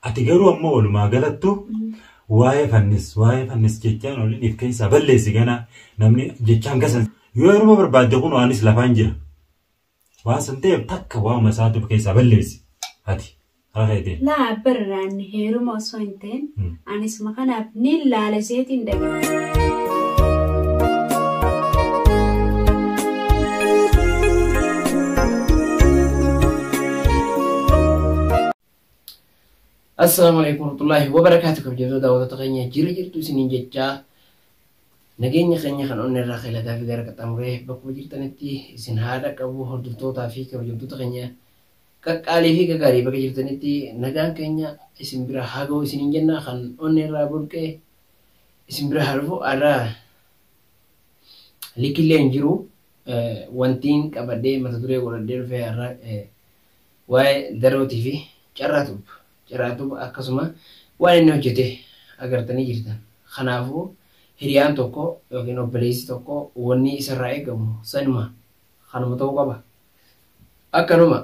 Ati garuu ammoo walumaa galattu waa'ee fannis waa'ee fannis jechaan oliin if keessaa balleessi ganaa namni jechaan gasan yoo heeruma barbaadde kun anis lafaan jira. Waan san ta'eef takka waa'uma isaatu of keessaa balleessi ati harka keetiin. Laa barraan heeruma osoo hin ta'in anisuma kanaaf ni laala seetiin dhage. Assalaamu alaikum warahmatullahi wabarakaatuh. Kabajamtoota daawwattoota keenya jira jirtu isiniin jechaa nageenya keenya kan onnee irraa qeelataa fi gara qaxxaamuree bakkuma jirtanitti isin haadha qabu hordoftootaa fi kabajamtoota keenya qaqqaalii fi gaggaarii bakka jirtanitti nagaan keenya isin bira haa ga'u isiniin jenna kan onnee irraa burqee isin bira haa dhufu har'a likillee hin jiru wantiin qabadhee mata duree godhadhee dhufee har'a waa'ee darootii fi carraatuuf carraatuuf akkasuma waan inni hojjete agartanii jirtan. Kanaafuu hiriyaan tokko yookiin obboleessi tokko wanni isarraa eegamu sanuma kanuma ta'uu qaba. Akkanuma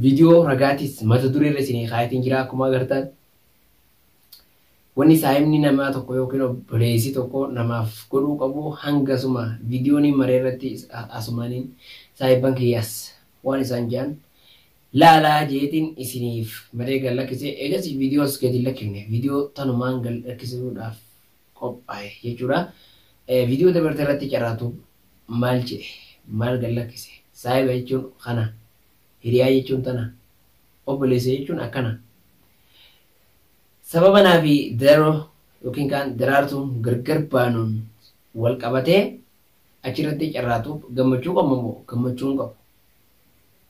viidiyoo ragaatis mata duree irra isinii kaayatiin jira akkuma agartan. Wanni saahibni namaa tokko yookiin obboleessi tokko namaaf godhuu qabu hangasuma viidiyoon maree irratti asumaaniin saahibban kiyyaas waan isaan jedhan laalaa jeetiin isiniif maree gad lakkisee eegas viidiyoos gadi hin lakkifne viidiyoo tanumaan gad lakkisuudhaaf qophaa'e jechuudha. Viidiyoo dabarte irratti carraatu maal jedhe maal gad lakkise saahiba jechuun kana hiriyaa jechuun tana obboleessa jechuun akkana. Sababa naa fi daroo yookiin kaan daraartuun gargar baanuun wal qabatee achirratti carraatuuf gammachuu qabma moo gammachuu hin qabu.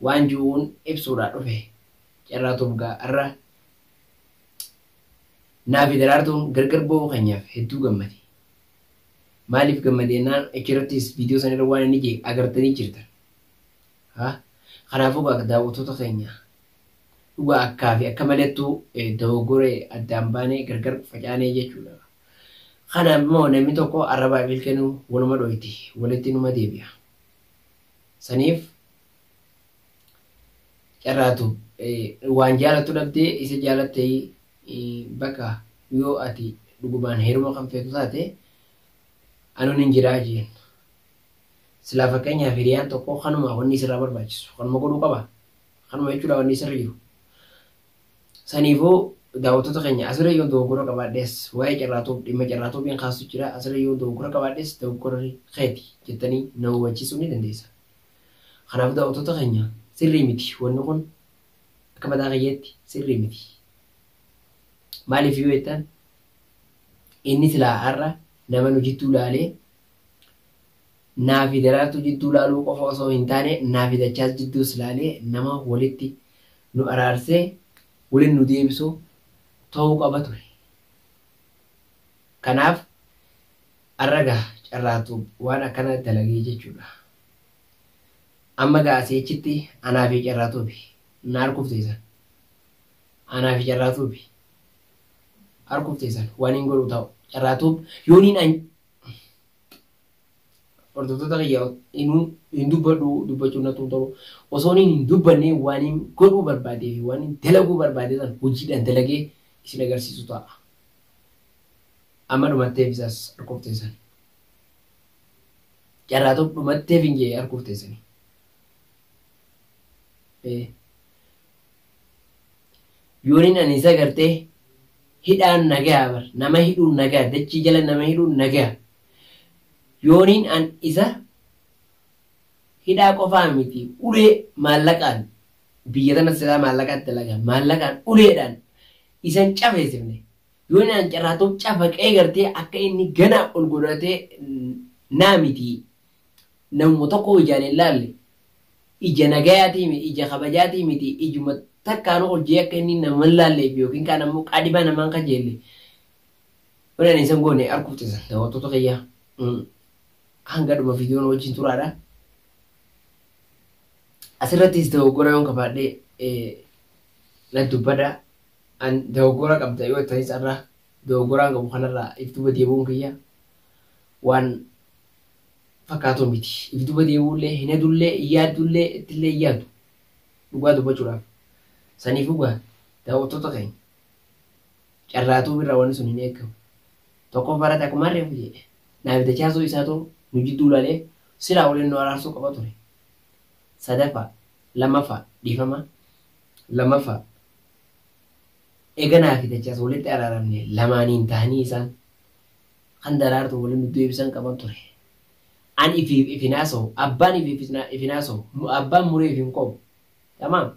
Waan jiruun ibsuudhaa dhufe carraatuuf gaa irra naa fi daraartuun gargar ba'uu keenyaaf hedduu gammade. Maaliif gammade jennaan achirrattis viidiyoo sanarra waan inni jee agartanii jirtan. Kanaafuu gaa daawwattoota keenya dhugaa akkaa fi akka malettuu dogoggoree addaan baanee gargar facaanee jechuudha. Kana immoo namni tokko arrabaa fi ilkeenuu waluma dhoyti walitti numa deebi'a. Saniif carraatu waan jaalattu dhabdee isa jaalattee bakka yoo ati dhugumaan heeruma kan feetu taate anuun hin jiraa jeen. Silaa fakkeenyaaf hiriyaan tokko kanuma wanni isirraa barbaachisu kanuma godhuu qaba. Kanuma jechuudha wanni isirra jiru. Saniifuu daawwattoota keenya asirra yoo dogoggora qabaadhes waa'ee carraatuuf dhimma carraatuufiin kaasu jira asirra yoo dogoggora qabaadhes dogoggorri keeti jettanii na hubachiisuu ni dandeessa. Kanaaf daawwattoota keenya sirrii miti wanni kun akka mataa kiyyaatti sirrii miti. Maaliif yoo jettan inni silaa har'a nama nu jidduu laalee naa fi daraartuu jidduu laaluu qofa osoo hin taane naa fi dachaas jidduus laalee nama walitti nu araarsee waliin nu deebisu ta'uu qaba ture. Kanaaf har'a gaa carraatu waan akkana dalagee jechuudha. Amma gaa asii achitti anaa fi carraatuufi na harkuuf teessan. Anaa fi carraatuufi harkuuf teessan waan hin godhu ta'u carraatuuf yooniin an hordoftoota kiyya inuu hin dubbadhu dubbachuun natti hin tolu osoo hin dubbanne waan hin godhuu barbaadee fi waan hin dalaguu barbaade san hojiidhaan dalagee isin agarsiisu ta'a. Amma dhumatteef isaas harkuuf teessan. Carraatuuf dhumatteef hin jee harkuuf teessani. Yooniin ani isa gartee hidhaan nagaa bar nama hidhuun nagaa dachii jala nama hidhuun nagaa. Yooniin an isa hidhaa qofaa miti ulee maallaqaan biyya tana silaa maallaqaatti dalagaa maallaqaan uleedhaan isan cafeessifne. Yooniin an carraatuuf cafaqee gartee akka inni ganaa ol godhatee naa miti namuma tokko ijaan hin laalle ija nagayaatii miti ija kabajaatii miti ijuma takkaan ol jee akka inni nama hin laalleef yookiin kaan ammoo qaadhimaa namaan kajeelle. Yooniin an isan goone harkuuf teessan daawwattoota kiyyaa. Hanga dhuma viidiyoon wajjin turaadha. Asirrattis dogoggora yoon qabaadhe na dubbadha. An dogoggora qabda yoo ta'es irraa dogoggoraan qabu kanarraa if duuba deebi'uun kiyya waan fakkaatu miti. If duuba deebi'ullee hin hedullee hin yaaddullee ittillee hin yaadu dhugaa dubbachuudhaaf. Saniifuu gaa daawwattoota keenya Carraatuu birraa wanni sun hin eegamu. Tokko barate akkuma reefu jedhe. Naaf dachaasuu isaatu nu jidduu laalee silaa waliin nu araarsuu qaba ture. Sadaffaa lammaffaa dhiifama lammaffaa eega naaf dachaas walitti araaramne lamaaniin ta'anii isaan kan daraartu waliin nu deebisan qaban ture. An ifiif ifinaasoo abbaan ifiif ifinaasoo abbaan muree if hin qabu. Tamaam.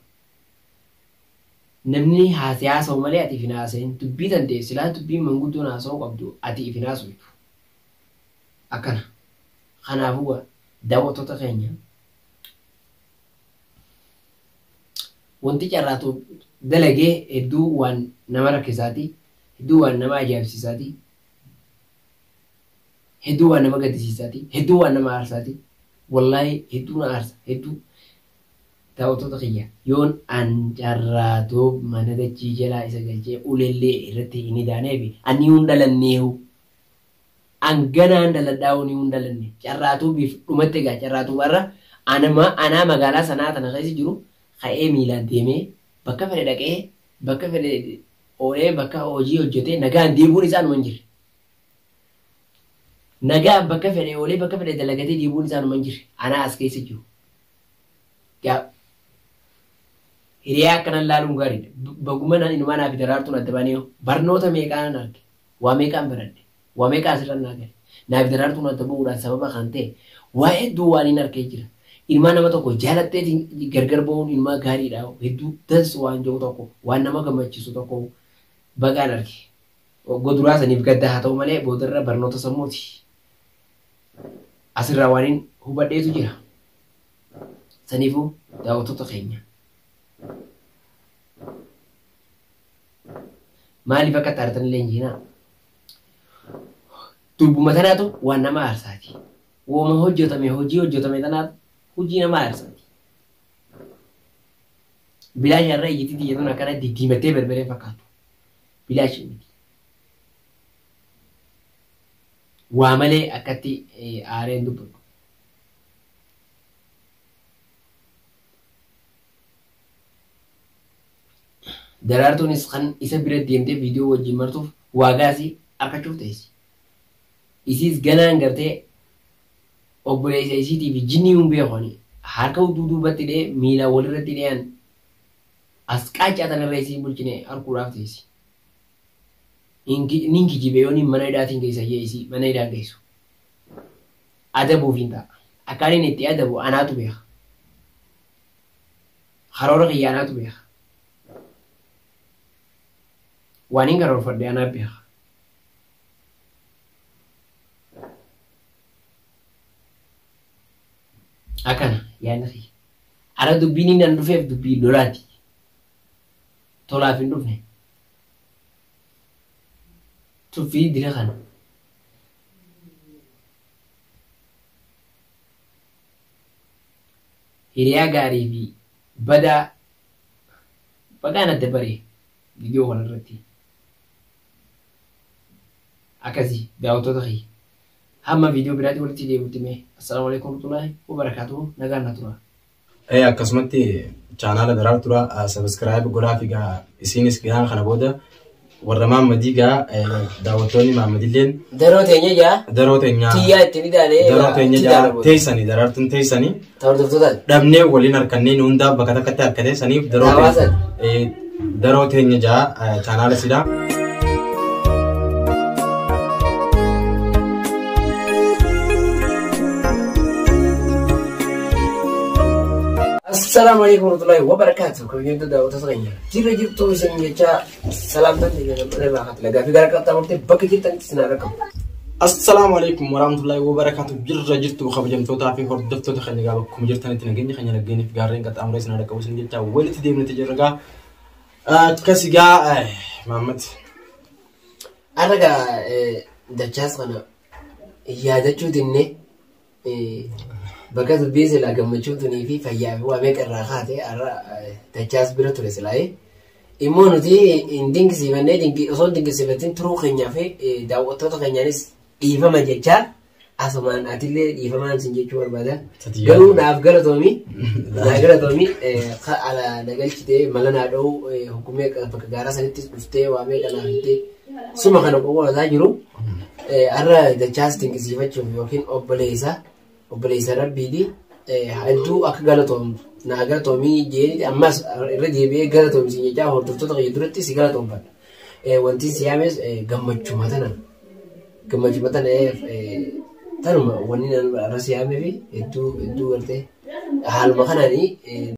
Namni haasa'u malee ati ifinaaseen dubbii danda'e silaa dubbii manguddoon haasa'uu qabdu ati ifinaasuu. Akkana. Kanaafuu daawwattoota keenya wanti carraatu dalagee hedduu waan nama rakkisaati, hedduu waan nama ajaa'ibsiisaati, hedduu waan nama gaddisiisaati, hedduu waan nama aarsaati. Wallaahi hedduu na aarsa, hedduu daawwattoota kiyya yoon an carraatoo mana dachii jalaa isa galchee ulellee irratti hin idaaneefi ani hin dhalanneehu. An ganaan dhaladhaa ni hin dhalanne carraatuu biif dhumatti egaa carraatuu warra anaa magaalaa sanaa tana keessa jiru ka'ee miilaan deemee bakka fedhe dhaqee bakka fedhe oolee bakka hojii hojjetee nagaan deebuun isaa numa hin jirre. Nagaan bakka fedhe oolee bakka fedhe dalagatee deebuun isaa numa hin jirre anaa as keessa jiru. Hiriyaa akkanan laaluun gaariidha. Baguma inumaa naaf daraartuun adda baanee barnoota meeqaan arge waa meeqaan baradhe waa meeqaa asirra naa gale naaf daraartuun adda bu'uudhaan sababa kan ta'e waa hedduu waan hin arkee jira. Ilmaa nama tokko jaalattee gargar ba'uun ilmaa gaariidha. Hedduu dansu waan jiru tokko waan nama gammachiisu tokko bagaan arge. Goduraa saniif gadda haa ta'u malee boodarra barnoota sammuuti. Asirraa waan hin hubadheetu jira. Saniifuu daawwattoota keenya. Maaliif akka taartan illee hin jiinaa? Dubbuma tanaatu waan nama aarsaati. Wooma hojjetame hojii hojjetame tanaatu hojii nama aarsaati. Bilaash irra ijjitti xiyyeetuun akkana diddiimattee berberee fakkaatu. Bilaash miti. Waa malee akkatti aareen dubbatu. Daraartuunis kan isa bira deemtee viidiyoo wajjin martuuf waagaasii argachuuf teessi. Isiis ganaan gartee obboleessa isiitii fi jinnii hin beekani harka duubatti dhee miila walirratti dhiyaan as qaaccaa tanarra isii bulchine arguudhaaf teessi. Nin kijibe yoon mana hidhaatiin geessa jee isii mana hidhaan geessu. Adabuuf hin ta'a. Akkaan inni itti adabu anaatu beeka. Karoora kiyya anaatu beeka. Waan hin karoorfadhe anaatu beeka. Akkana yaadni kiyya. Ara dubbiin inni an dhufeef dubbii lolaati. Tolaaf hin dhufne. Tuffii dira kana. Hiriyaa gaarii fi badaa bagaan adda baree viidiyoo kana irratti. Akkasii daawwattoota kiyya. Hamma viidiyoo biraatti walitti deebi'utti mee assalaamu alaikum warahmatullaahi wabarakaatuhu nagaan na tura. Akkasumatti chaanaala Daraartuudha sabiskiraayib godhaa fi isinis gaa kana booda warra Maammadii gaa daawwattoonni Maammadilleen Daroo teenya jaa daroo teenya tiyyaa ittiin idaalee daroo teenya jaa teessanii daraartuun teessanii hordoftoota dhabnee waliin harkannee hundaa bakka takkatti harkatee saniif daroo teenya jaa chaanaala sidaa. Assalamu alaikum warahmatullahi wabarakatuh. Kabajamtoota daawwattoota keenya. Jirra jirtuu isin jecha salaamtaan irraa lagaa fi gara qaxxaamurtee bakka jirtanitti isin haa Assalamu alaikum warahmatullahi wabarakatuh. Jirra jirtuu kabajamtootaa fi hordoftoota keenya gaa bakkuma jirtanitti nageenya keenya nageenyiif gaarreen qaxxaamuree isin haa dhaqqabu isin jecha walitti deemnee jirra gaa. Akkas gaa Mahammad. Har'a gaa dachaas kana yaadachuu dinnee bakka dubbii silaa gammachuun tunii fi fayyaa fi waa meeqa irraa kaate har'a dachaas bira ture silaa'ee. Immoo nuti hin dinqisiifannee osoo hin dinqisiifatin turuu keenyaa fi daawwattoota keenyaanis dhiifama jechaa Asumaan atillee dhiifamaan sin jechuu barbaada. Garuu naaf galatoomi. Naa galatoomi ala nagalchitee mala naa dha'u hukumee bakka gaaraa sanittis dhuftee waa meeqa naaf hittee suma kana qoqqoodaa jiru. Har'a dachaas dinqisiifachuuf yookiin obboleessa rabbiiti. Hedduu akka galatoomtu naa galatoomii jeeni ammas irra deebi'ee galatoomsi jechaa hordoftoota kiyya duratti si galatoomfadha. Wanti si yaames gammachuma tana gammachuma tana tanuma wanni nan irra si yaamee fi hedduu hedduu gartee haaluma kanaanii.